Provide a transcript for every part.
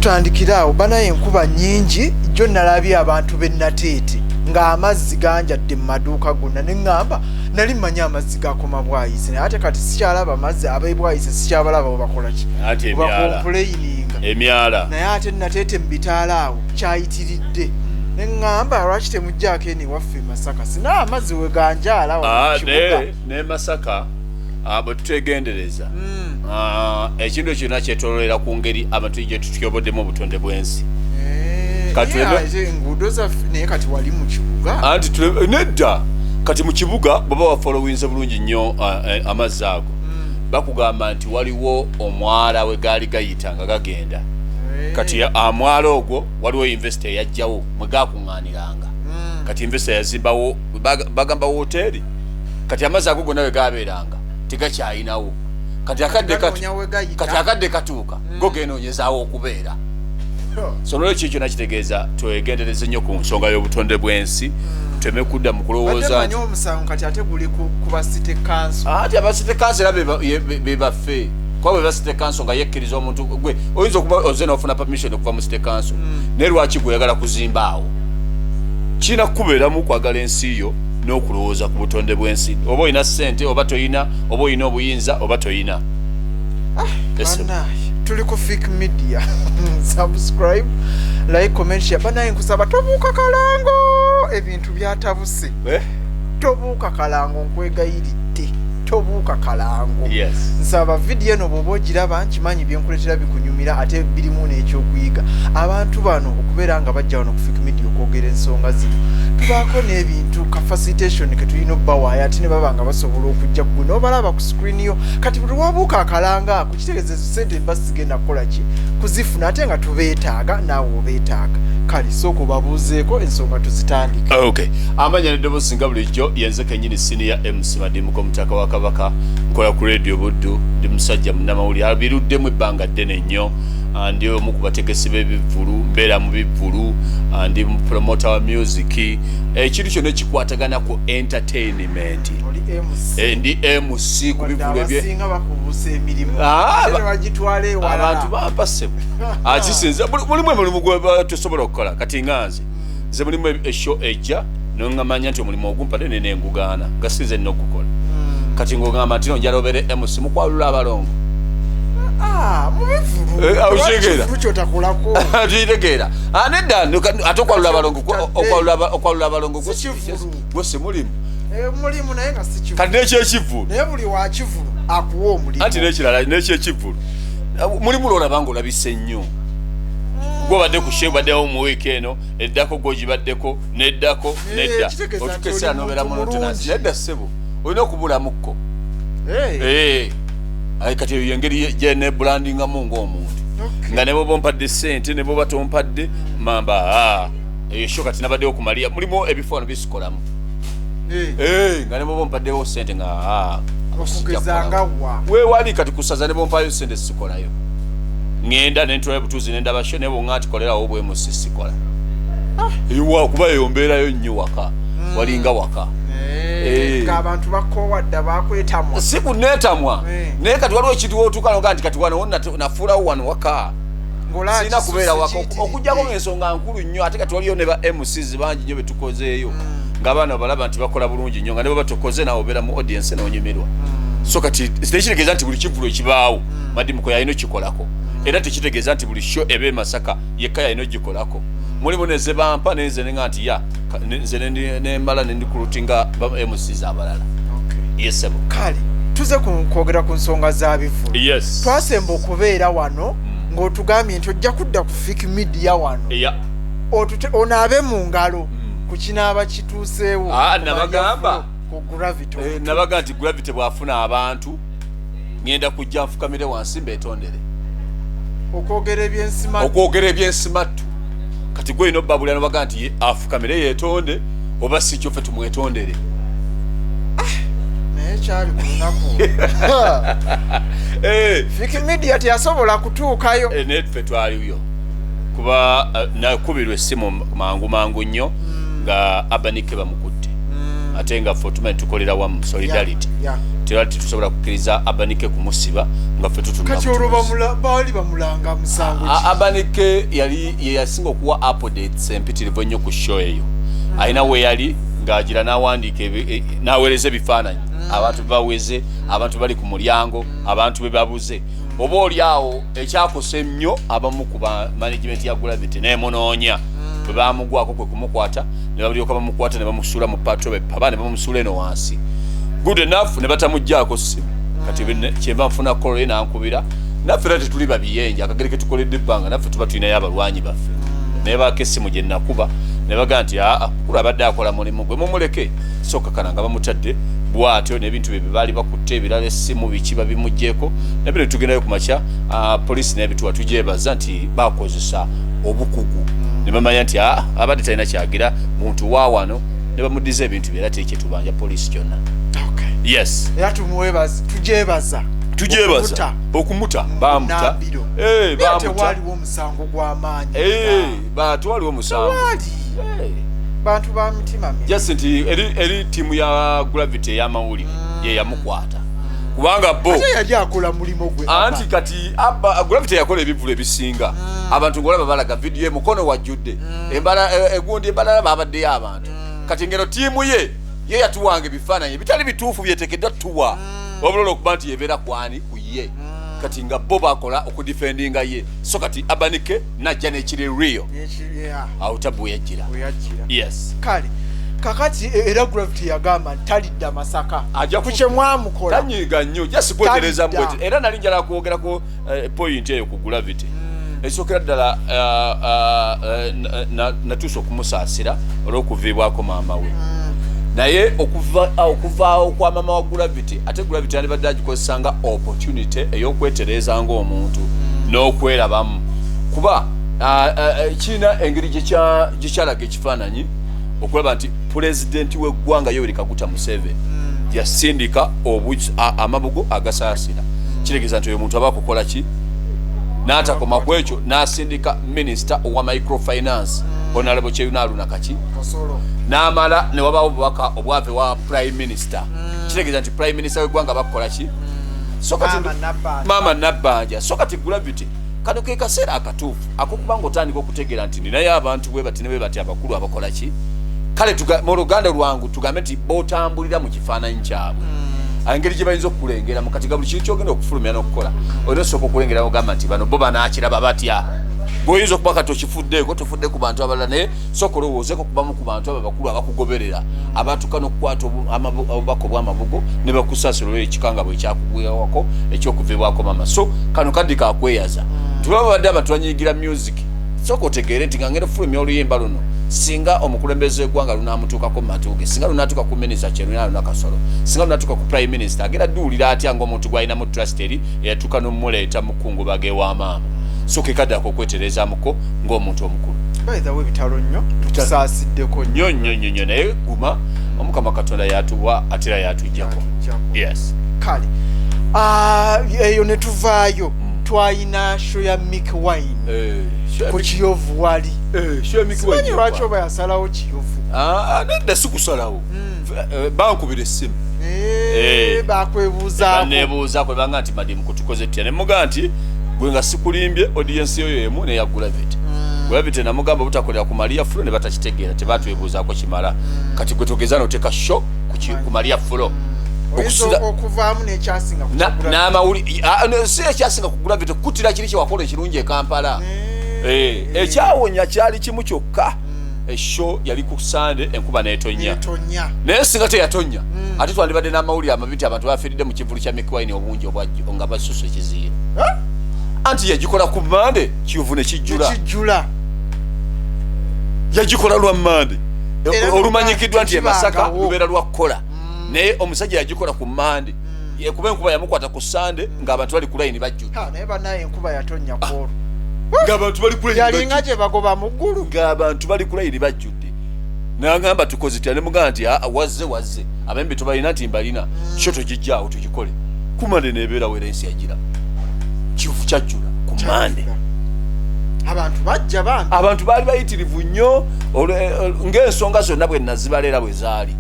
Tutandikire awo banaye, enkuba nnyingi. Jjo nalabye abantu b'e Nateete ng'amazzi ganjadde mu maduuka gonna, ne ŋŋamba nali mmanyi amazzi gakoma Bwayise, naye ate kati sikyalaba mazzi. Ab'e Bwayise sikyabalaba bwe bakola ki? Anti emyala. Bacomplaininga. Emyala. Naye ate Nateete mu bitaala awo kyayitiridde, ne ŋŋamba lwaki temugjaako eno ewaffe e Masaka, sina amazzi we ganjaala wano mu kibuga. Ne Masaka, bwe tutegendereza, ekintu ekyo kyonna kyetololera ku ngeri abantu gye tutyoboddemu obutonde bw'ensi. Kati ate enguudo zaffe, naye kati wali mu kibuga. Anti nedda, kati mu kibuga bwaba wafollowinze bulungi nnyo, amazzi ago bakugamba nti waliwo omwala we gaali gayita nga gagenda. Kati amwala ogwo waliwo investor eyajjawo mwe gakuŋŋaaniranga. Kati investor yazimbawo, bagamba woteeri. Kati amazzi ago gonna we gabeeranga tegakyayinawo. Kati akadde Ganoonya we gayita. Kati akadde katuuka go genoonyezaawo okubeera. So nolwekyo kyonna kitegeeza twegendereze nnyo ku nsonga y'obutonde bw'ensi, tuleme kudda mu Badde kulowooza manyi nti omusango kati ate guli ku ba city council. Ati aba city council era be baffe, kuba bwe ba city council nga yekkiriza omuntu, gwe oyinza okuba oze n'ofuna permission okuva mu city council, naye lwaki gwe oyagala kuzimba awo? Kirina kukubeeramu okwagala ensi yo n'okulowooza ku butonde bw'ensi, oba olina ssente oba toyina, oba olina obuyinza oba toyina. Yes, sir. Banaye, tuli ku Fik Media. Subscribe, like, comment, share. Banaye, nkusaba tobuuka kalango, ebintu byatabuse. Eh? Tobuuka kalango, nkwegayiridde, tobuuka kalango. Nsaba vidiyo eno bw'oba ogiraba, nkimanyi byenkuletera bikunyumira ate birimu n'ekyokuyiga. Abantu bano okubeera nga bajja wano ku Fik Media okwogera ensonga zino, tubaako n'ebintu ka facilitation ke tulina obbawaayo, ate ne baba nga basobola okujja gwe n'obalaba ku screen yo. Kati buli lwabuuka akalanga ako, kitegeeza ezo sente mba sigenda kukola ki? Kuzifuna, ate nga tubeetaaga, naawe obeetaaga. Kale sooka obabuuzeeko, ensonga tuzitandike. Okay, amanya n'eddoboozi nga bulijjo yenze kenyini senior MC Madimuko, omutaka wa Kabaka. Nkola ku Radio Buddu, ndi musajja munnamawulire abiruddemu ebbanga ddene nnyo. Ndi omu ku bategesi b'ebivvulu, mbeera mu bivvulu, ndi promoter wa music, ekintu kyonna ekikwatagana ku entertainment. Oli MC. Ndi MC ku Wadde bivvulu ebye abasinga bakubuusa emirimu ate ne bagitwala ewalala. Abantu bampa ssebo akisinza mulimu emirimu gwe tosobola okukola. Kati nga nze mulimu eshow ejja noŋŋamanya nti omulimu ogumpadde nenengugaana nga sinze nina ogukola. Kati ng'ogamba nti nonjala obeere MC mukwalula abalongo. Ah, mu bivvulu. Eh, Tewali okitegeera. kivvulu kyotakolako. Tutegeera. Nedda, ate okwalula abalongo Kati okwalula abalongo Si kivvulu. gwo si mulimu. Eh, mulimu naye nga si kivvulu. Kati n'ekyekivvulu Naye buli wakivvulu akuwa omulimu. Anti n'ekirala, n'ekyekivvulu mulimu lwolaba nga olabise nnyo, gwobadde ku show, baddewo mu wiiki eno eddako, gwogibaddeko neddako. Eh, Nedda, kitegeeza nti otuuka ekiseera oli nobeera muntu monotonous. mulungi. Nedda ssebo, olina okubulamukko. Eh, Eh, kati eyo yengeri gyenebrandingamu ng'omuntu nga ne bwoba ompadde sente ne bwoba tompadde mamba, eyo show kati nabaddewo kumalira, mulimu ebifo wano bisikolamu. Eh, nga ne bwoba ompaddewo sente nga Okugeza nga wa? Weewali kati kusaza ne bompayo sente sikolayo, ŋŋenda nentulayo butuuzi nendaba show, naye bwoŋŋa nti kolerawo bwemusi sikola. Ewa, kuba eyo mbeerayo nnyo waka, walinga waka. Eh, Eh. ng'abantu bakoowa dda, bakwetamwa. Si kuneetamwa. Naye kati waliwo ekintu wotuuka nogaa nti kati wano nafuulawo wano waka. Ng'olaba Sirina kubeera kisuse waka kiyitiridde. okuggyako ng'ensonga nkulu nnyo. Ate kati waliyo ne ba MCs bangi nnyo betukozeeyo ng'abaana balaba nti bakola bulungi nnyo, nga ne baba tokoze nawe obeera mu audience n'onyumirwa. So kati tekitegeeza nti buli kivvulu ekibaawo Madimuko yalina okikolako, era tekitegeeza nti buli show eba e Masaka yekka yalina ogikolako. Mulimu neze bampa nenze nenga nti ya nze nemala nendirecruitinga ba MCs abalala. Yes ssebo. Kale tuze ku kwogera ku nsonga za bivvulu. Twasemba okubeera wano ng'otugambye nti ojja kudda ku Fik Media wano onaabe mu ngalo ku kinaaba kituuseewo Ah, ku nabagamba. Maria Flo, ku Gravity. Eh, nabaga nti Gravity bw'afuna abantu, ngenda kujja nfukamire wansi mbeetondere. Okwogera ebyensima. Okwogera ebyensimattu. Kati gwe olina obbabulira nobaga nti afukamire yeetonde, oba si kyo ffe tumwetondere. Naye kyali ku lunaku Eh, Fik Media teyasobola kutuukayo. Eh, naye ffe twaliyo kuba nakubirwa essimu mangu mangu nnyo nga Abanike bamukutte. Ate nga ffe otumanyi tukolera wamu, solidarity. Tewali, tetusobola kukkiriza Urban Kay kumusiba nga ffe tutunula. Kati olwo baali bamulanga musango ki? Urban Kay yali ye yasinga okuwa updates empitirivu ennyo ku show eyo. Alina we yali ng'agira n'awandiika n'aweereza ebifaananyi, abantu baweze, abantu bali ku mulyango, abantu be babuze. Oba oli awo ekyakosa ennyo abamu ku ba management ya Gravity nemunoonya, bwe bamugwako kwe kumukwata, ne balyoka bamukwata ne bamusuula mu patrol bepaba ne bamusuula eno wansi. Good enough, ne batamugjaako ssimu. Kati kyenva nfuna call ye nankubira. Naffe era tetuli babiyenje, akagere ketukoledde ebbanga, naffe tuba tulinayo abalwanyi baffe. Naye baako essimu gye nakuba ne bagaa nti, aa, mukulu abadde akola mulimu gwe, mumuleke. So kakana nga bamutadde bwatyo n'ebintu bye baali bakutte ebirala, essimu, biki, babimugjeeko. Nabyo tugendayo ku makya, poliisi n'ebituwa. Tugyebaza nti bakozesa obukugu ne bamanya nti aa, abadde talina kyagira muntu wa wano, ne bamuddiza ebintu bye. Era teri kyetubanja poliisi kyonna. Yes. Era tumuwebaza, tugyebaza. Tugyebaza. Okumuta. Okumuta, bamuta. Nambiro. Eh, Naye bamuta. tewaliwo omusango gw'amaanyi. Eh, batwaliwo omusango. Tewali. Eh. Bantu ba mitima mibi. Just nti eri tiimu ya Gravity ey'amawulire ye yamukwata, kubanga bo Ate yali akola mulimu gwe. Anti kati aba Gravity yakola ebivulu ebisinga, abantu ngaolaba balaga vidiyo emukono wajjudde embala, egundi embalala babaddeyo abantu. Kati ngeno tiimu ye ye yatuwanga ebifaananyi ebitali bituufu byetekeddwa tuwa, wabula olwokuba nti yebeera kwani ku ye. Kati nga bo bakola okudefendinga ye. So kati Urban Kay najja n'ekiri real. Awo tabu weyajjira. Weyajjira. Yes. Kale kakati era Gravity yagamba nti talidda Masaka. Ajja ku kye mwamukola. Tanyiiga nnyo, just kwetereza. Talidda. Mbwete era nali njala kwogerako point eyo ku Gravity. Esookera ddala, natuusa okumusaasira olw'okuviibwako maama we. Naye okuvaawo kwa maama wa Gravity, ate Gravity yandibadde agikozesa nga opportunity ey'okwetereeza ng'omuntu n'okwerabamu, kuba kirina engeri gye kyalaga ekifaananyi okulaba nti pulezidenti w'eggwanga Yoweri Kaguta Museveni yasindika amabugo agasaasira. Kitegeeza nti oyo muntu aba akukola ki? N'atakoma ku ekyo, n'asindika minisita owa microfinance, Honorable Kyeyune Haruna Kaki. Kasolo. N'amala ne wabaawo obubaka obwava ewa prime minister. Kitegeeza nti prime minister w'eggwanga bakukola ki? So kati Maama Nabbanja. Maama Nabbanja. So kati Gravity, kano ke kaseera akatuufu akokuba nga otandika okutegeera nti ninayo abantu bwe bati ne bwe bati abakulu abakola ki. Kale mu luganda lwangu tugambe nti botambulira mu kifaananyi kyabwe, engeri gye bayinza okukulengera mu kati ga buli kintu kyogenda okufulumya n'okukola, olina osooka okulengera ogamba nti bano bo banaakiraba batya. Gweoyinza okuba kati okifuddeeko, tofudde ku bantu abalala, naye sooka olowoozeeko kubamu ku bantu abo abakulu abakugoberera, abatuuka n'okukwata obubaka obw'amabugo ne bakusaasira olw'ekikanga bwe ekyakugwewako ekyokuvibwako mama. So kano kaddi kakweyaza nti baba babadde abantu banyiigira music, sooka otegeere nti nga ngenda okufulumya oluyimba luno, singa omukulembeze w'eggwanga lunaamutuukako mu matu ge, singa lunaatuuka ku minisita Kyeyune Haruna Kasolo, singa lunaatuuka ku prime minister, agenda dduwulira atya ng'omuntu gw'alinamu trust eri eyatuuka n'omumuleeta mu kkungubaga ewa maama? So ke kadde ak'okwetereezaamuko ng'omuntu omukulu. By the way, bitalo nnyo, tukusaasiddeko nnyo. Nnyo nnyo nnyo nnyo, naye guma, Omukama Katonda yatuwa ate era yatuggyako. Yatuggyako. Yes. Kale, eyo ne tuvaayo, twayina show ya Mikie Wine ku Kiyovu wali. Simanyi lwaki oba yasalawo Kiyovu. Nedda, si kusalawo. Bankubira essimu. Bakwebuuzaako. Baneebuuzaako, banga nti madimu kutukoze tutya? Ne mugaa nti gwe nga sikulimbye, audience yoyo emu neya Gravity. Gravity namugamba obutakolera ku Maria Flo ne batakitegeera, tebatwebuuzaako kimala. Kati gwe togeza noteeka show ku Maria Flo. Oyinza okuvaamu n'ekyasinga ku kya N'amawuli si ekyasinga ku Gravity, kutira kiri kyewakola ekirungi e Kampala. Ekyawonya kyali kimu kyokka, eshow yali ku Sande, enkuba n'etonya. Etonya. Naye singa teyatonya, ate twandibadde n'amawulire amabi nti abantu bafiiridde mu kivulu kya Mikie Wine obungi obwajjo nga basusa ekiziiro. Anti yagikola ku Mande, Kiyovu ne kijjula. Nekijjula. Yagikola lwa Mande Era olumanyikiddwa nti e Masaka tekibangawo. lubeera lwa kukola, naye omusajja yagikola ku Mande. Kuba enkuba yamukwata ku Sande ng'abantu bali ku layini bajjudde. Ha, naye banaye enkuba yatonya kwolwo. Ng'abantu bali ku layini Yalinga bajjudde. gye bagoba mu ggulu. Ng'abantu bali ku layini bajjudde, nagamba tukoze tutya? Ne mugamba nti aa, wazze wazze abembi tubalina nti mbalina, kyo tugijjaawo tugikole ku Mande, nebeerawo era ensi yagira Kiyovu kyajjula ku Mande. Abantu bajja bambi. Abantu baali bayitirivu nnyo ng'ensonga zonna bwe nazibala era bwe zaali.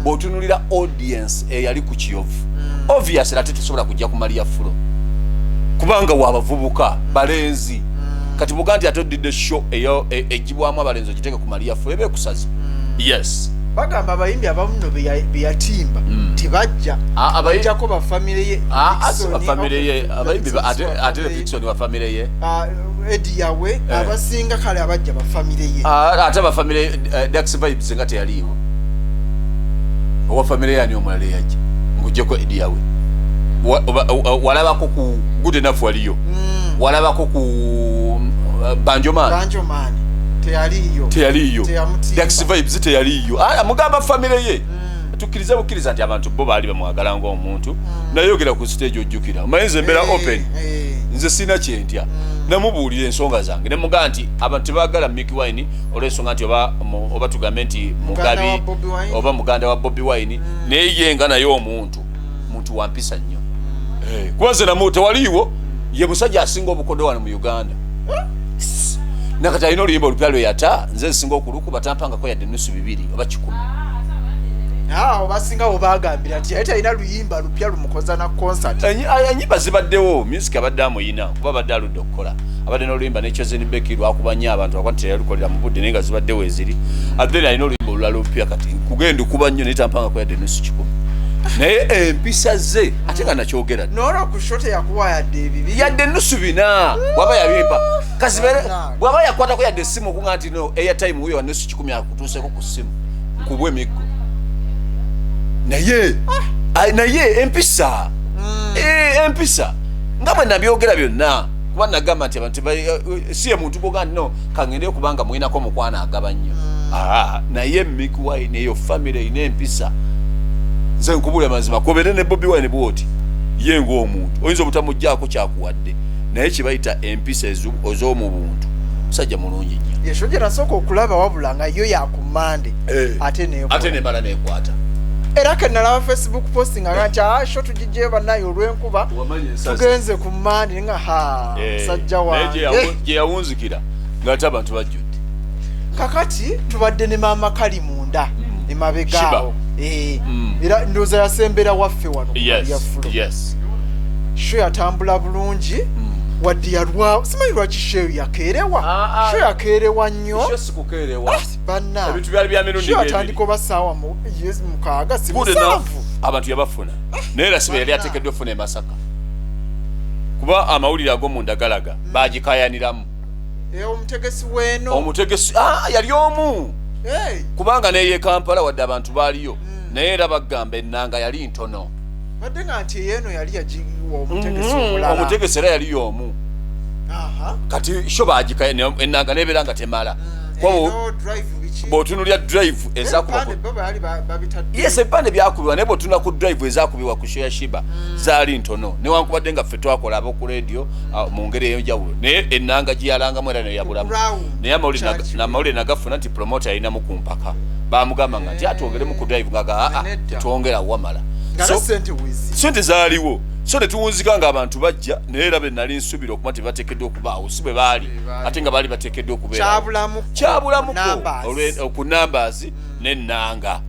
Bw'otunulira audience eyali ku Kiyovu, obviously ate tesobola kujja ku Maria Flo, kubanga wabavubuka balenzi. Kati buga nti ate odidde show eyo egibwamu abalenzi, ogiteeke ku Maria Flo, eba ekusaze. Yes. Bagamba abayimbi abamu nno beyatimba tebajja. Ah, Bajjako bafamire ye. Ah, ah, si Dickson, bafamire ye. okay, Abayimbi Dickson si ate wa ate family ye. Levixone wa famire ye. Ah, Eddie Yawe, abasinga kale abajja bafamire ye. Ah, ate abafamire Dax Vibes nga teyaliiwo. Owa famire yani omulala eyajja ngujjeko Eddie Yawe? Walabako ku Good Enough? Waliyo? Walabako ku Banjoman? Banjoman teyaliiyo. Teyaliiyo. Teyamutimba. Dax Vibes teyaliiyo. Ah, mugamba famire ye. Tukkirize bukkiriza nti abantu bo baali bamwagala ng'omuntu. Nayogera ku stage, ojjukira, omanyi nze mbeera open. Nze sina kyentya. Namubuulira ensonga zange, nemugamba nti abantu tebaagala Mikie Wine olw'ensonga nti oba tugambe nti Muganda wa mugabi Bobi Wine. oba muganda wa Bobi Wine, naye ye nga naye omuntu muntu wampisa nnyo. Kuba nze namu tewaliiwo, ye musajja asinga obukodo wano mu Uganda. Nakati alina oluyimba olupya lwe yata, nze nsinga okulukuba, tampangako yadde nusu bibiri oba 100. Ah, obasinga bwebagambira nti yali talina luyimba lupya lumukoza na concert. Enyimba zibaddewo, music abadde amuyina, kuba abadde aludde okukola. Abadde n'oluyimba ne Chosen Becky lwakuba nnyo abantu, akuba nti teyalukolera mu budde, naye nga zibaddewo eziri. Ate alina oluyimba olulala olupya kati kugenda okuba nnyo, naye tampangako yadde nusu 100. Naye empisa ze, ate nga nakyogera dda. N'olwo ku show teyakuwa yadde ebibi? Yadde nusu bina. Bwaba yabimpa kazibere, Bannange. bwaba yakwatako yadde essimu okuga nti no airtime wuyo wa nusu 100 akutuuseko ku ssimu, nkubwa emiggo. Naye naye empisa, empisa nga bwe nabyogera byonna, kuba nagamba nti abantu si ye muntu gwoga nti no kangendeyo kubanga mulinako omukwano agaba nnyo. Ah, naye Mikie Wine eyo family erina empisa. Nze nkubula mazima, kobere ne Bobi Wine bwoti, ye ng'omuntu oyinza obutamugjaako kyakuwadde, naye kibayita empisa ez'omu buntu. Musajja mulungi nnyo. Ye show gye nasooka okulaba, wabula nga yo yakumande ate nekola. Ate nemala nekwata. Era ke nalaba Facebook post nga nti ah, show tugijjeyo bannaye olw'enkuba, Wamanya ensazi. tugenze ku Mande, nga ha, musajja naye wange. gye yawunzikira ng'ate abantu bajjudde. Kakati tubadde ne maama kali munda emabega Shiba. awo. Era ndowooza yasembera waffe wano ku Maria Flo. Show yatambula bulungi, wadde yalwawo. Simanyi lwaki show yakeerewa. Ah, ah. Show yakeerewa nnyo. Ekyo sikukeerewa. Banna, Ebintu byali bya mirundi show ebiri. yatandika oba saawa yes, 6, si Good enough. 7. Abantu yabafuna, naye era sibe yali ateekeddwa ofuna e Masaka, kuba amawulire ag'omunda galaga bagikayaniramu. Omutegesi weeno? Omutegesi, ah, yali omu. Hey, kubanga neye Kampala wadde abantu baaliyo, naye era bagamba ennanga yali ntono. Badde nga nti eyeeno yali yagiwa omutegesi omulala. Omutegesi era yali omu. Kati show bagikaya, ennanga nebeera nga temala. Kuba Eno drive biki? Bw'otunulira drive ezakuba Ebipande bo baali babitadde. Yes, ebipande byakubibwa, naye bw'otunula ku drive ezakubibwa ku show ya Sheebah zaali ntono, newankubadde nga ffe twakola ab'oku radio mu ngeri ey'enjawulo, naye ennanga gye yalangamu era neyabulamu. Ground, Naye kyaki. Amawulire nagafuna nti promoter yalinamu ku mpaka, bamugamba nga nti atwongeremu ku drive, ngaga aa, Nedda. tetwongera, wamala. Nga So, ne sente wezi. Sente zaaliwo, so netuwunzika nga abantu bajja, naye era be nali nsuubira okuba nti bateekeddwa okubaawo si bwe baali. Baali. Ate nga baali bateekeddwa okubeerawo. Kyabulamu. Kyabulamuko Numbers. ku numbers n'ennanga,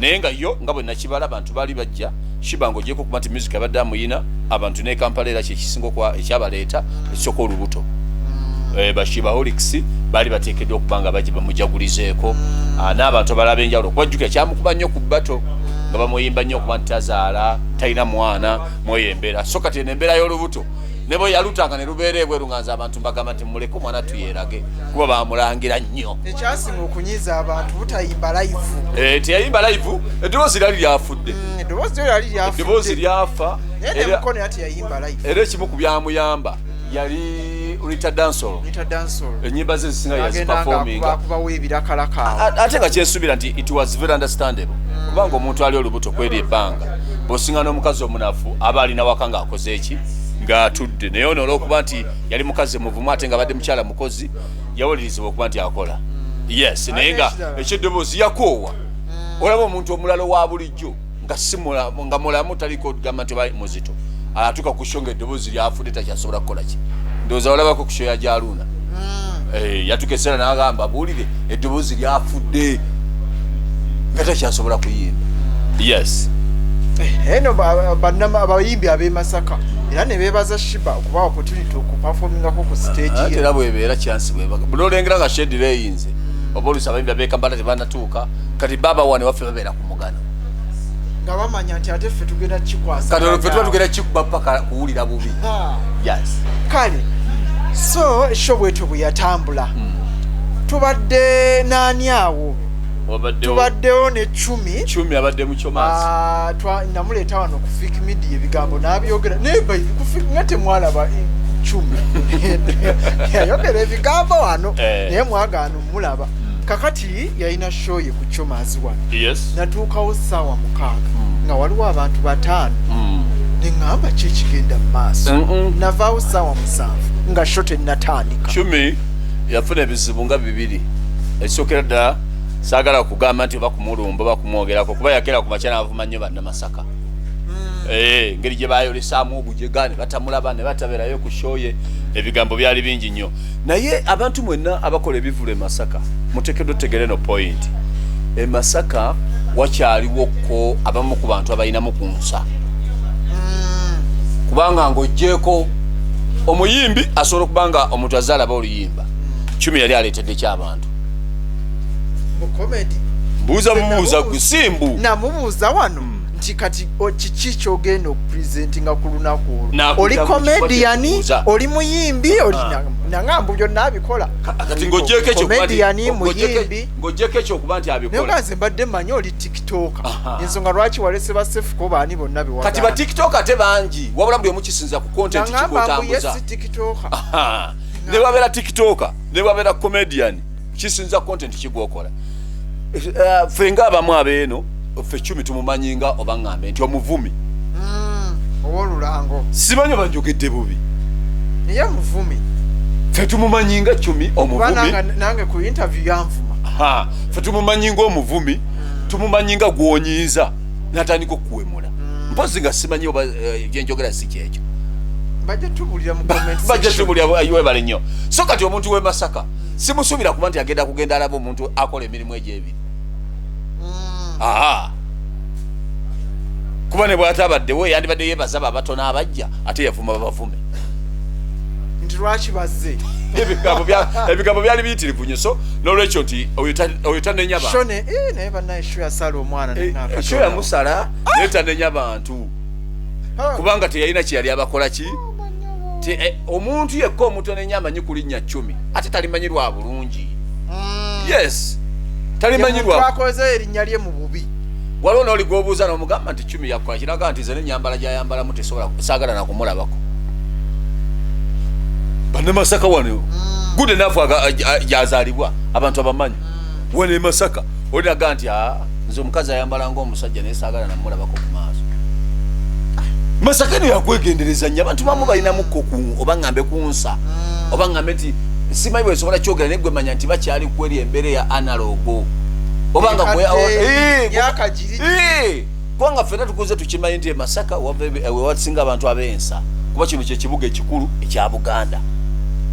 naye nga yo nga bwe nakibala abantu baali bajja. Sheebah nga ogyeko okuba nti music abadde amuyina, abantu ne Kampala era kyekisinga okuba ekyabaleeta ekisooka olubuto. Ba Sheebaholics baali bateekeddwa okuba nga bagi bamujagulizeeko. Ah, n'abantu abalala ab'enjawulo, kubajjukira kyamukuba nnyo ku bato nga bamuyimba nnyo okuba nti tazaala, talina mwana mweyo embeera. So kati eno embeera y'olubuto ne bwe yalutanga ne lubeera ebweru, nga nze abantu mbagamba nti muleke omwana tuyerage, kuba bamulangira nnyo. Ekyasinga okunyiiza abantu butayimba live. Teyayimba live, eddoboozi lyali lyafudde. Eddoboozi lyo lyali lyafudde. Eddoboozi lyafa. Naye nemukono era teyayimba live. Era ekimu ku byamuyamba yali Rita Dansol. Rita Dansol. Enyimba ze zisinga agenda nga yaziperforminga. Akubawo ebirakalaka awo. Ate nga kyensuubira nti it was very understandable, kubanga omuntu ali olubuto kweri ebbanga, bw'osinga n'omukazi omunafu aba alina waka ng'akoze eki, ng'atudde. Naye ono olw'okuba nti yali mukazi muvumu ate nga abadde mukyala mukozi, yawulirizibwa okuba nti akola. Yes, naye nga Ate ekirala. Eky'eddoboozi yakoowa. Olaba omuntu omulala owa bulijjo nga si mulamu, nga mulamu, taliko gamba nti oba muzito, atuuka ku show nga eddoboozi lyafudde, takyasobola kukola ki. Ndowooza olabako ku show ya Jaluna. Yatuuka ekiseera n'agamba buulire eddoboozi lyafudde. Nga takyasobola kuyimba. Yes. Eno abayimbi ab'e Masaka era ne beebaza Sheebah okuba opportunity okuperformingako ku stage Ate ye. Era bwebeera chance, bwebaga buli olengera nga schedule eyinze, oba oluusi abayimbi ab'e tebanatuuka. Kati baba wane waffe babeera ku mugano. Nga bamanya nti ate ffe tugenda kikwasa. Kati olwo ffe tuba tugenda kikuba paka kuwulira bubi. Yes. Kale, so show bwetyo bwe yatambula. Tubadde naani awo? Tubaddewo ne Cumi. Cumi abadde mu Chomazi. Ah, namuleeta wano ku Fik Media, ebigambo n'abyogera, naye ku nga temwalaba Cumi yayogera ebigambo wano. Naye mwagaana omulaba. Kakati yalina show ye ku Chomazi wano. Natuukawo ssaawa 6 nga waliwo abantu 5. Neŋŋamba, ki ekigenda mu maaso? Navaawo ssaawa 7 nga show tennatandika. Cumi yafuna ebizibu nga bibiri. Ekisookera ddala, saagala kugamba nti oba kumulumba oba kumwogerako, kuba yakera ku makya n'avuma nnyo Bannamasaka. Engeri gye bayolesaamu obujega ne batamulaba ne batabeerayo ku show ye, ebigambo byali bingi nnyo. Naye abantu mwenna abakola ebivulu e Masaka, muteekeddwa otegere no point, e Masaka wakyaliwoko abamu ku bantu abalinamu ku nsa, kubanga ng'ogyeko omuyimbi asobola okuba nga omuntu azze alaba oluyimba. Cumi yali aleeteddeki abantu? Mu comedy. Mbuuza bubuuza gusimbu. Namubuuza wano nti kati kiki kyogenda okupresentinga ku lunaku olwo? Nakuddamu Oli mu kifo comedian, kyekubuuza. oli muyimbi, oli nangamba byonna abikola. Kati ng'ogyeko ekyo okuba nti- Comedian, muyimbi. Ng'ogyeko ekyo okuba nti Naye abikola. nga nze mbadde mmanyi oli TikToker. Ensonga lwaki walese basefuko baani bonna? Kati ba TikTok ate bangi, wabula buli omu kisinza ku content Nangamba mbu ye kigwotambuza. si TikToker. Aha. Ne wabeera TikToker, ne wabeera comedian, kisinza content kigwokola. Ffe ngaabamu abeeno, ffe Cumi tumumanyi nga oba ŋŋambe nti omuvumi. Ow'olulango. Simanyi oba njogedde bubi. Naye muvumi. Ffe tumumanyi nga Cumi Kuba omuvumi. Nange ku interview yanvuma. Aha. Ffe tumumanyi nga omuvumi, tumumanyi nga gwonyiiza natandika okukuwemula. Mpozi nga simanyi oba gyenjogera si kyekyo. Bajja tubulira mu comment Bajja section. tubulira. Webale nnyo. So kati omuntu w'e Masaka simusuubira kuba nti agenda kugenda alaba omuntu akola emirimu egyo ebiri. Aha, kuba ne bwatabaddewo yandibadde yeebaza abatono abajja, ate yavuma babavume. Nti lwaki bazze? Ebigambo byali biyitirivu nnyo. So n'olwekyo nti oyo tanenya bantu. Shone naye bannaye show yasala omwana. Show yamusala, naye tanenya bantu kubanga teyalina kyeyali abakola ki. Omuntu yekka omutono ennyo amanyi kulinnya Cumi, ate talimanyi lwa bulungi. Yes, talimanyi lwa Akoze erinnya lye mu bubi. Waliwo n'oli gwobuuza n'omugamba nti Cumi yakola kiraga nti nze nenyambala gyayambalamu tesobola, saagala nakumulabako. Bannamasaka wano, good enough, gyazaalibwa abantu abamanyi wano e Masaka, olinaga nti, "Ah, nze omukazi ayambala ngaomusajja naye saagala namulabako ku maaso." Masaka eno yakwegendereza nnyo. Abantu bamu balinamukko oba ŋŋambe ku nsa, oba ŋŋambe nti simanyi bwesobola kyogera, naye gwe manya nti bakyali kweri embeera eya analog, oba nga Ekadde, myaka giri. Kubanga ffenna tukuze tukimanyi nti e Masaka wewasinga abantu ab'ensa, kuba kino kyekibuga ekikulu ekya Buganda.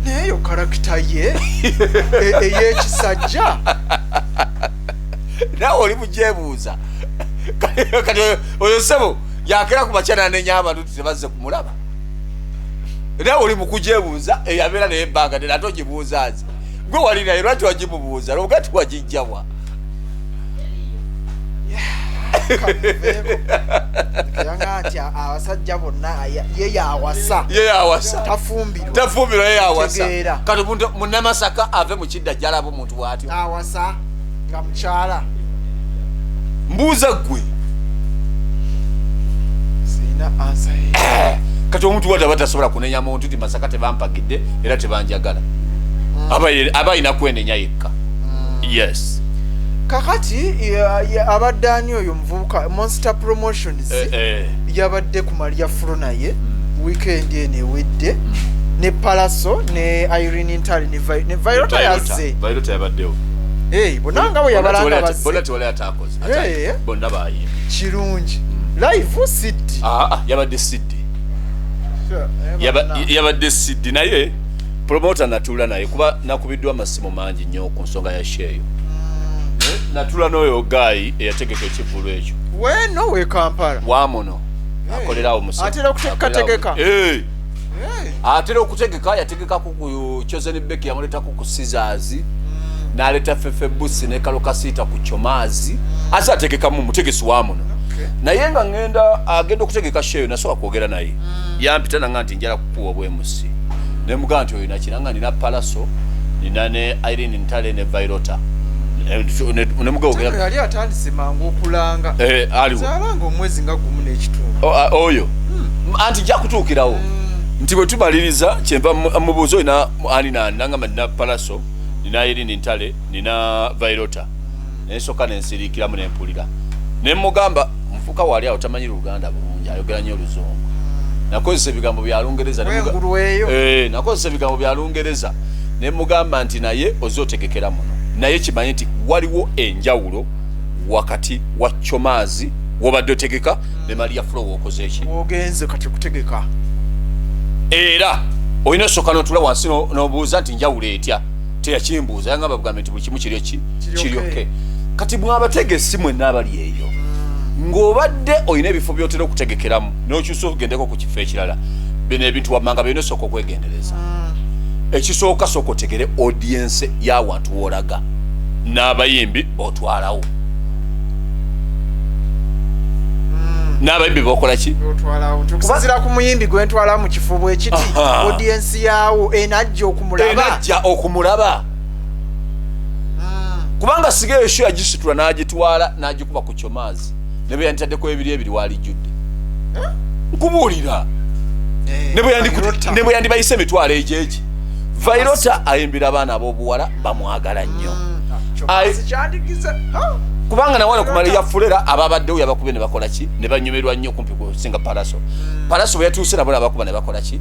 Naye eyo character ye ey'ekisajja. Naawe oli mugyebuuza. Kati oyo sebo yakera ku makya nanenya abantu nti tebazze kumulaba. Naawe oli mukugyebuuza, eyabeera naye ebbanga ddene, ate ogibuuza nze gwe wali naye, lwaki wagimubuuza oga ti wagijjawa? Kamuveeko. Yanga nti abasajja bonna ye yawasa. Ye yawasa. Tafumbirwa. Tafumbirwa, ye yawasa. Tegeera. Kati omuntu Munnamasaka ave mu kidda jalaba omuntu bw'atyo awasa nga mukyala. Mbuuza ggwe. Sirina answer ye. Kati omuntu wati aba tasobola kunenya muntu nti Masaka tebampagidde era tebanjagala. Aba alina kwenenya yekka. Yes. Kakati abadde ani oyo omuvubuka Monster Promotions? Yabadde ku Maria Flo naye weekend eno ewedde ne Palaso ne Irene Ntale ne Vyroota yazze. Vyroota yabaddewo. Bonna nga bwe yabalanga Bonna bazze. Tewali atakoze. Bonna bayimbye. Kirungi, live CD? Ah, ah, yabadde CD. Yabadde CD, naye promoter natuula naye kuba nakubiddwa amasimu mangi nnyo ku nsonga ya show eyo. Natula n'oyo guy eyategeka ekivvulu ekyo. Weno we Kampala. Wamuno. Akolerawo musa. Atera okutegeka. Eh. Atera okutegeka, yategekako ku Chosen Becky, yamuleetako ku Scissors. N'aleeta Fefe Busi ne Kalo Kasita ku Chomaazi. Ate ategekamu mutegesi wa muno. Naye nga ngenda agenda okutegeka show nasooka kwogera naye. Yampita nanga nti njala kukuwa obwemusi. Ne mugamba nti oyo nakina nga nina Palaso, nina ne Irene Ntale ne Vairota. Ne mugamba ogera. Yali atandise mangu okulanga. Aliwo. Zalanga omwezi nga gumu n'ekitundu. Oyo. Anti nja kutuukirawo. Nti bwe tumaliriza kyenva mubuuza olina ani nani, nangamba nina Palaso, nina Irene Ntale, nina Vairota. Nensooka nensiriikiramu nempulira. Ne mugamba mufuka wali awo tamanyi Luganda bulungi, ayogera nnyo Oluzungu. Nakozesa ebigambo bya Lungereza ne nakozesa ebigambo bya Lungereza ne mugamba nti naye ozze otegekera muno. Naye kimanyi nti waliwo enjawulo wakati wa Chomaazi w'obadde otegeka ne Maria Flo w'okoze eki? W'ogenze kati okutegeka. Era olina osooka n'otuula wansi n'obuuza nti njawulo etya? Teyakimbuuza, yangamba bugambe nti buli kimu kiri ki? Kiri okay. Kati mwabategesi mwenna abali eyo, ng'obadde olina ebifo by'otera okutegekeramu n'okyusa ogendeko ku kifo ekirala, bino ebintu wammanga byolina osooka okwegendereza. Ekisooka sooka otegere audience y'awantu w'olaga n'abayimbi b'otwalawo. N'abayimbi b'okola ki? B'otwalawo. Nti okusinziira ku muyimbi gwe ntwala mu kifo bwe kiti, audience yaawo enajja okumulaba. Enajja okumulaba. Kubanga siga eyo show yagisitula n'agitwala n'agikuba ku Chomaazi. Ne bwe yanditaddeko ebiri ebiri waalijjudde. Nkubuulira. Ne bwe yandibayise emitwalo egyo egi. Vairota ayimbira abaana ab'obuwala bamwagala nnyo. Kubanga nawe okumala yafulera ababaddewo yabakubye ne bakola ki? Ne banyumirwa nnyo kumpi kusinga Palaso. Palaso bwe yatuuse nabo n'abakuba ne bakola ki?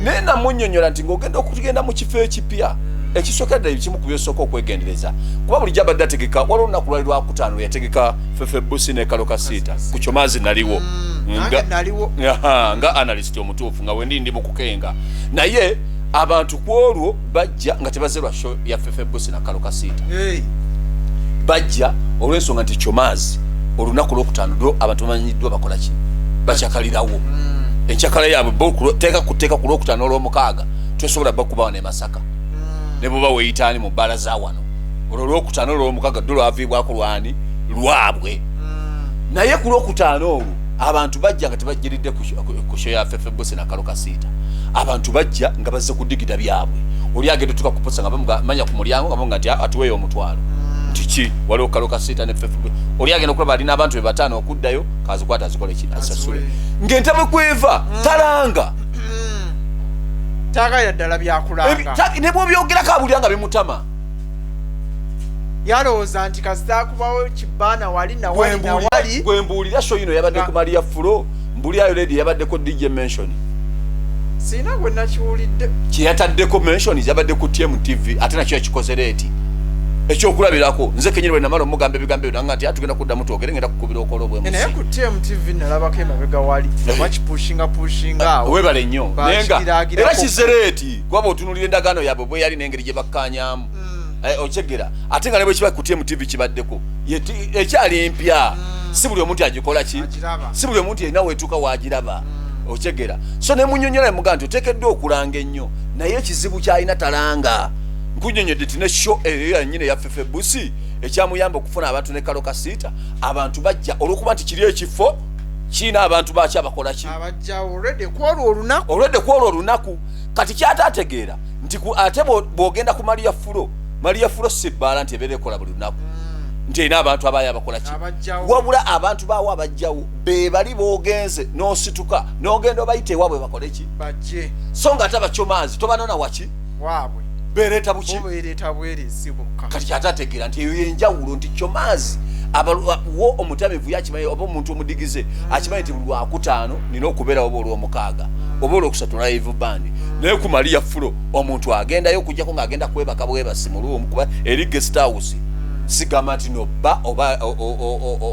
Naye namunnyonnyola nti ng'ogenda okugenda mu kifo ekipya, ekisookera ddala ekimu ku by'osooka okwegendereza, kuba bulijjo abadde ategeka, waliwo olunaku lwali Lwakutaano lwe yategeka Fefe Busi ne Kalo Kasiita ku Chomaazi naliwo. Nga analyst omutuufu nga wendi ndi mu kukenga. Naye abantu ku olwo bajja nga tebazze lwa show ya Fefe Busi na Kalo Kasiita. Bajja olw'ensonga nti Chomaazi olunaku lwokutaano lwo abantu bamanyiddwa bakola ki? Bakyakalirawo. Enkyakala yaabwe bo teeka ku tteeka ku lwokutaano olw'omukaaga tosobola bakuba wano e Masaka. Ne bw'oba weeyitaani mu bbaala za wano. Olwo olwokutaano olw'omukaaga ddo lwaviibwako lwani? Lwabwe. Naye ku lwokutaano olwo abantu bajja nga tebajjiridde ku show ya Fefe Busi na Kalo Kasiita. Abantu bajja nga bazze kudigida byabwe. Oli agenda otuuka ku posa nga bamanya ku mulyango nga bamugamba nti atuweeyo omutwalo. Nti ki? Waliwo Kalo Kasiita ne Fefe Busi. Oli agenda okulaba alina abantu be bataano okuddayo, kazikwata azikole ki? Asasule. Ng'entebe kweva talanga. Taagala ddala byakulanga. Ne bw'obyogerako abulira nga bimutama. Yalowooza nti kasita akubawo kibaana wali na wali na wali. Gwe mbuulira show yino yabadde ku Maria Flo, mbuulirayo lady yabaddeko DJ Mention. Sirina gwe nakiwulidde. Kye yataddeko Mention yabadde ku TMTV ate nakyo yakikoze leeti. Ekyokulabirako nze kennyini bwe namala omugamba ebigambo ebyo nanga nti atugenda kuddamu twogere ngenda kukubira okola obwemusi. Naye ku TMTV nalabako emabega wali bakipushinga pushinga awo. Weebale nnyo. Naye nga era kize leeti kuba bw'otunuulira endagaano yaabwe bwe yali n'engeri gye bakkaanyaamu. Okyegera ate nga ne bwe kiba ku TMTV kibaddeko ekyali mpya. Si buli omuntu agikola ki? Si buli omuntu yenna weetuuka waagiraba. Okyegera. So ne munnyonnyola ne mugamba nti oteekeddwa okulanga ennyo naye ekizibu ky'alina talanga. Nkunnyonnyodde nti ne show eyo yennyini eya Fefe Busi ekyamuyamba okufuna abantu ne Kalo Kasiita, abantu bajja olw'okuba nti kiri ekifo kirina abantu baakyo abakola ki? Abajja already ku olwo olunaku. Already ku olwo olunaku. Kati ky'ataategeera nti ate bw'ogenda ku Maria Flo, Maria Flo si bbaala nti ebeera ekola buli lunaku. Nti erina abantu abaayo abakola ki? Wabula abantu baawo abajjawo be bali b'ogenze n'osituka n'ogenda obayita ewaabwe bakole ki? Bajje. So ng'ate abachomaazi tobanona waki? Waabwe. Beereeta buki? Bo beereeta bwereesi bokka. Kati ky'ate ategeera nti eyo y'enjawulo nti Chomaazi wo omutamivu yakimanyi oba omuntu omudigize akimanyi nti buli lwakutaano nina okubeerawo oba olwomukaaga oba olwokusatu live band. Naye ku Maria Flo omuntu agendayo okujjako ng'agenda kwebaka bwebasi mu room kuba eri guest house. Sigamba nti no bba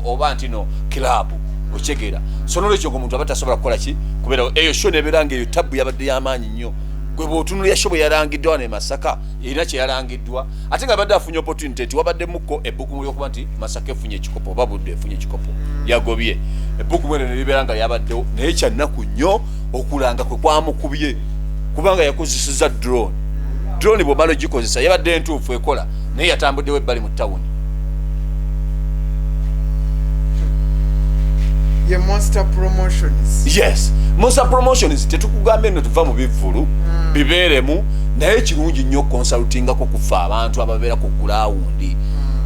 oba nti no club okitegeera. So n'olwekyo ng'omuntu aba tasobola kukola ki kubeerawo. Eyo show n'ebeera ng'eyo tabbu yabadde y'amaanyi nnyo. Gwe bw'otunulira show bwe yalangiddwa wano e Masaka, erina kye yalangiddwa, ate nga badde afunye opportunity nti wabaddemukko ebbugumu lyokuba nti Masaka efunye ekikopo oba Buddu efunye ekikopo, yagobye ebbugumu eryo ne libeera nga lyabaddewo. Naye kyannaku nnyo okulanga kwe kwamukubye, kubanga yakozeseza drone. Drone bw'omala ogikozesa, yabadde entuufu ekola, naye yatambuddewo ebbali mu tawuni. Ye Monster Promotions. Yes, Monster Promotions. Tetukugambye nno tuva mu bivvulu, bibeeremu, naye kirungi nnyo okonsultingako kufa abantu ababeera ku ground.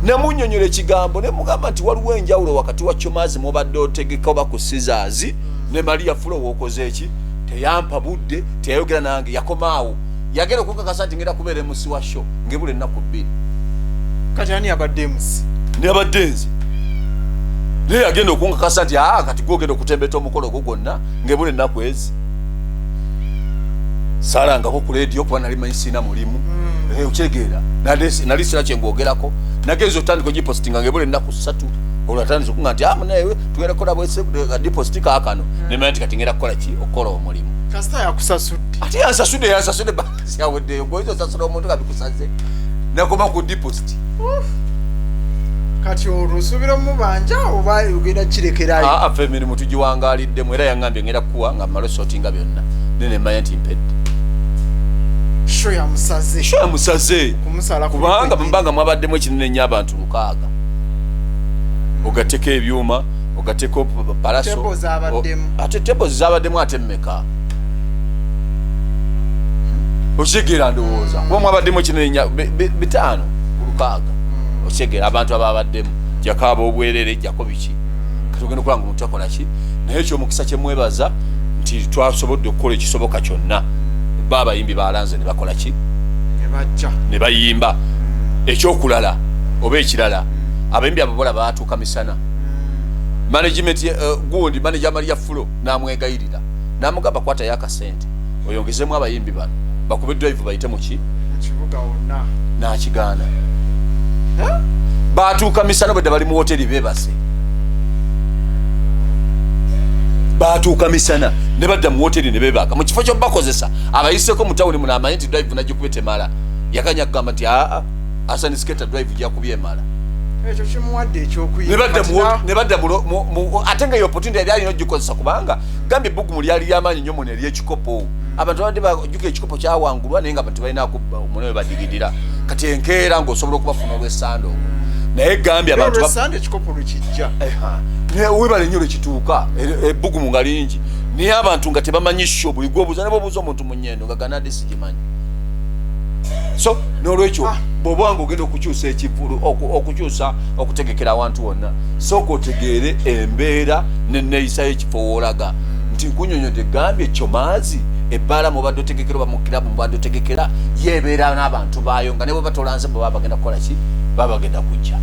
Namunyonyola ekigambo ne mugamba nti waliwo enjawulo wakati wa Chomazi mubadde otegeka oba ku Caesars ne Maria Flo wokoze eki. Teyampa budde, teyayogera nange, yakomaawo yagenda okukakasa nti ngenda kubeera MC wa show ngebula ennaku 2. Kati ani abadde MC? Nabadde nze, naye yagenda okunkakasa nti aa kati gwogenda okutembeta omukolo ogwo gwonna ngebula ennaku ezi. Saalangako ku leediyo kuba nali manyi siina mulimu. Okyegeera, nali sina kyengwogerako. Nagenza otandika ogipositinga ngebula ennaku 3. Olwo atandise okunga nti amunaye tugenda kukola bwese deposit kaakano, nemanya nti kati ngenda kukola ki, okukola omulimu. Kasita yakusasudde. Ate yansasudde, balance yaweddeyo. Goyinza osasula omuntu nga bikusaze. Nakoma ku deposit. Kati olwo osuubira omubanja oba ogenda kirekerayo? Aa, ffe emirimu tugiwangaaliddemu, era yaŋŋambye ngenda kukuwa nga mmale osootinga byonna, naye nemanya nti mpedde. Show yamusaze. Show yamusaze. Kumusala. Kubanga mubanga mwabaddemu ekinene nnyo abantu 600, ogatteko ebyuma, ogatteko palaso. Tables zabaddemu. Ate tables zabaddemu ate mmeka? Okitegeera? Ndowooza kuba mwabaddemu ekinene nnyo 500 ku 600. Okitegeera, abantu ababaddemu jjako ab'obwerere, jjako biki, kati ogenda okulaba nga omuntu akola ki. Naye ekyomukisa kyemwebaza nti twasobodde okukola ekisoboka kyonna, ba abayimbi balanze ne bakola ki? Ne bajja. Ne bayimba. Ekyokulala oba ekirala, abayimbi abo bola batuuka misana. Management, gundi manager Maria Flo namwegayirira namugamba, kwatayo akasente oyongezemu abayimbi bano bakube drive bayite muki? Mu kibuga wonna. Nakigaana. Batuuka misana, bwedda bali mu woteri bebase. Batuuka misana ne badda mu woteri ne bebaka mu kifo kyobakozesa abayiseko mu tawuni muno amanye nti drive nagikube temala. Yakanya kugamba nti aa, Hassan Sketa drive gyakubye emala. Ekyo kimuwadde ekyokuyiga. Ne badda ne badda ate nga eyo opportunity yali alina ogikozesa, kubanga gambye ebbugumu lyali lyamaanyi nnyo muno eryekikopo. Abantu babadde bajjuka ekikopo kyawangulwa, naye nga abantu balina muno we badigidira. Kati enkeera ng'osobola okubafuna olw'essande ogwo, naye gambye abantu olwesande ekikopo lwekijja. Eha, naye webale nnyo lwekituuka ebbugumu nga lingi, naye abantu nga tebamanyi show. Buli gwobuuza, ne bwobuuza omuntu mu nyendo nga ganadde sigimanyi. So n'olwekyo bw'oba nga ogenda okukyusa ekivulu, okukyusa okutegekera awantu wonna, sooka otegeere embeera neneeyisa y'ekifo woolaga nti nkunyonyodde. Gambye Kyomaazi ebbaala mubadde otegekera oba mu kirabu mubadde otegekera, yeebeera n'abantu baayo nga ne bwe batolanze bwe baba bagenda kukola ki, baba bagenda kujja.